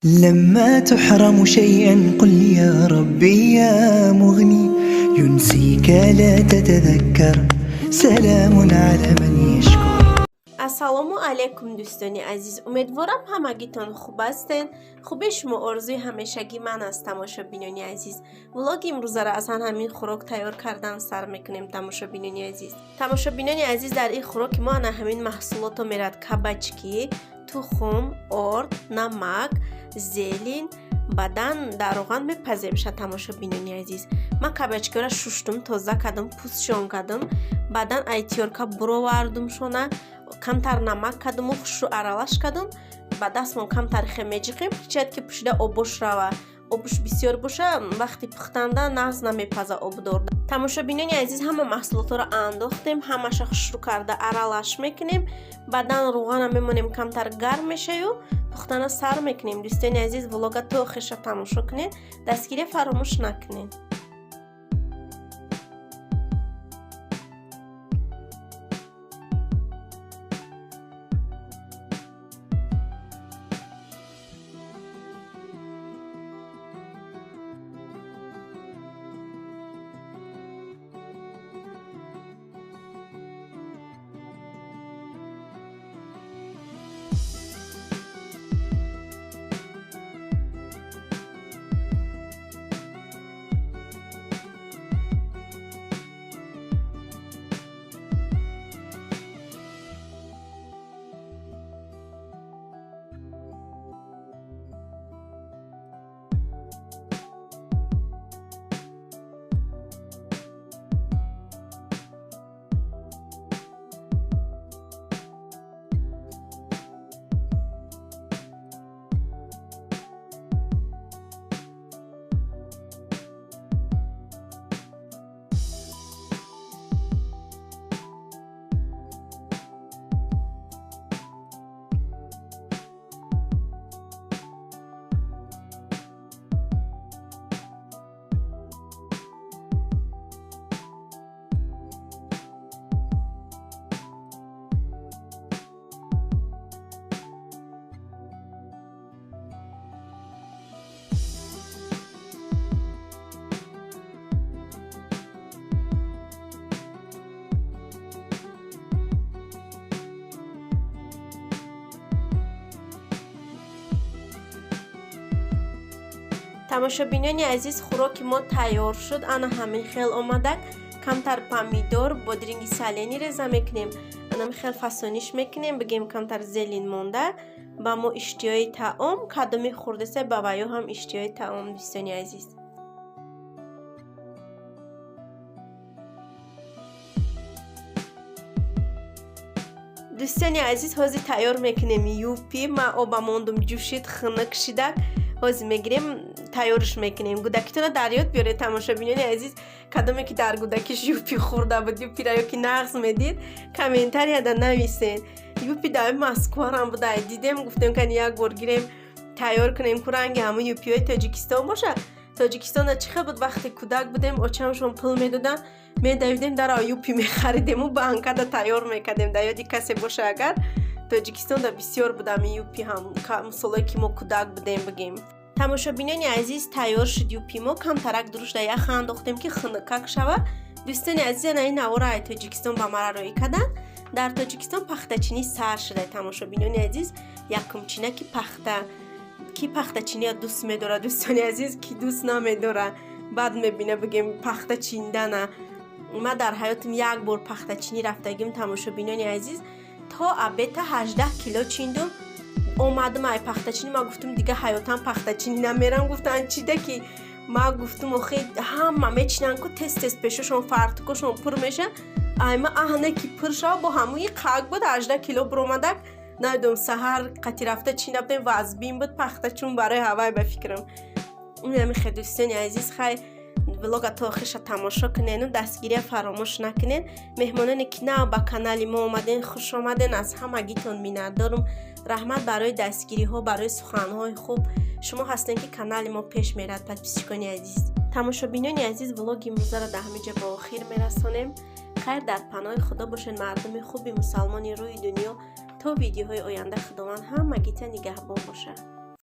لما تحرم شيئا قل يا ربي يا مغني ينسيك لا تتذكر سلام على من يشكر. Ассалому алайкум, дӯстони азиз, умедворам, ҳамагитон хуб ҳастен. Хуби шумо орзуи ҳамешагӣ ман аст. Тамошобинони азиз, влоги имрӯзаро аз ҳамин хӯрок тайёр кардан сар мекунем. Тамошобинони азиз, тамошобинони азиз, дар ин хӯроки мо ана ҳамин маҳсулото мерад: кабачки, тухм, орд, намак, зелень. Баъдан дар роған мепаземша. Тамошобинони азиз, ман кабачкиро шуштум, тоза кардам, пӯстшон кардам, баъдан ай тёрка буровардумшона, камтар намак кардуму хушрӯ аралаш кардум. Ба дастмон камтар хе меҷиқем, чият ки пӯшида обош рава. Обуш бисёр боша, вақти пухтанда нағз намепаза, обдор. Тамошобинони азиз, ҳама маҳсулотҳоро андохтем, ҳамаша хушрӯ карда аралаш мекунем. Баъдан рӯғана мемонем, камтар гарм мешаю, пухтана сар мекунем. Дӯстони азиз, влога то охирша тамошо кунед, дастгирия фаромӯш накунед. Тамошобинони азиз, хӯроки мо тайёр шуд. Ана ҳамин хел омадак. Камтар помидор, бодринги солёный реза мекунем, анами хел фасониш мекунем, бигем, камтар зелень монда. Ба мо иштиҳои таом, кадоми хӯрдеса, ба ваё ҳам иштиҳои таом, дӯстони азиз. Дӯстони азиз, ҳозир тайёр мекунем юпи. Ман оба мондум, ҷӯшид, хунук шидак. Ҳозир мегирем, тайёрш мекунем. Гудакитона дар ёд биёред, тамошобинони азиз. Кадоме ки дар гудакиш юпи хӯрда буд, юпира ё ки нағз медид, комментарияда нависед. Юпи дар Москварам буда, дидем, гуфтем, кани як бор гирем, тайёр кунем, ку ранги ҳамун юпиҳои Тоҷикистон боша. Тоҷикистона чӣ хел буд? Вақте кӯдак будем, очамшон пул медоданд, медавидем, дара юпи мехаридему банкада тайёр мекардем. Дар ёди касе боша агар, Тоҷикистонда бисёр будам юпи ҳам, солое ки мо кӯдак будем, бигем. Тамошобинони азиз, тайёр шуд юпи мо. Камтарак дурушда ях андохтем, ки хунукак шава. Дӯстони азиз, ана ин навора ай Тоҷикистон ба мара роӣ карданд. Дар Тоҷикистон пахтачинӣ сар шуда. Тамошобинони азиз, якумчина ки пахта, ки пахтачиния дӯст медорад? Дӯстони азиз, ки дӯст намедорад, баъд мебина, бигем, пахта чиндана. Ман дар ҳаётам як бор пахтачинӣ рафтагим. Тамошобинони азиз, то обеда 18 кило чиндум, омадам ай пахтачинӣ. Ма гуфтум, дига ҳаётам пахтачинӣ намерам. Гуфтанд, чида ки? Ма гуфтум, охи ҳама мечинанд ку, тез тез пешошон, фартукошон пур меша, айма аҳне ки пур шава. Бо ҳамои қак буд, 18 кило буромадак. Намедонам, саҳар қати рафта чӣ набудем, вазбин буд пахта, чун барои ҳавай, ба фикрам. Инамихе, дӯстони азиз, хай, влога то охирша тамошо кунену дастгирия фаромӯш накунед. Меҳмононе ки нав ба канали мо омаден, хуш омаден, аз ҳамагитон миннатдорум. Раҳмат барои дастгириҳо, барои суханҳои хуб. Шумо ҳастем, ки канали мо пеш мерад. Подписчикони азиз, тамошобинони азиз, влоги имрӯзаро дар ҳамин ҷо ба охир мерасонем. Хайр, дар паноҳи Худо бошед, мардуми хуби мусалмони рӯи дунё. То видеоҳои оянда Худованд ҳамагита нигаҳбон бошад.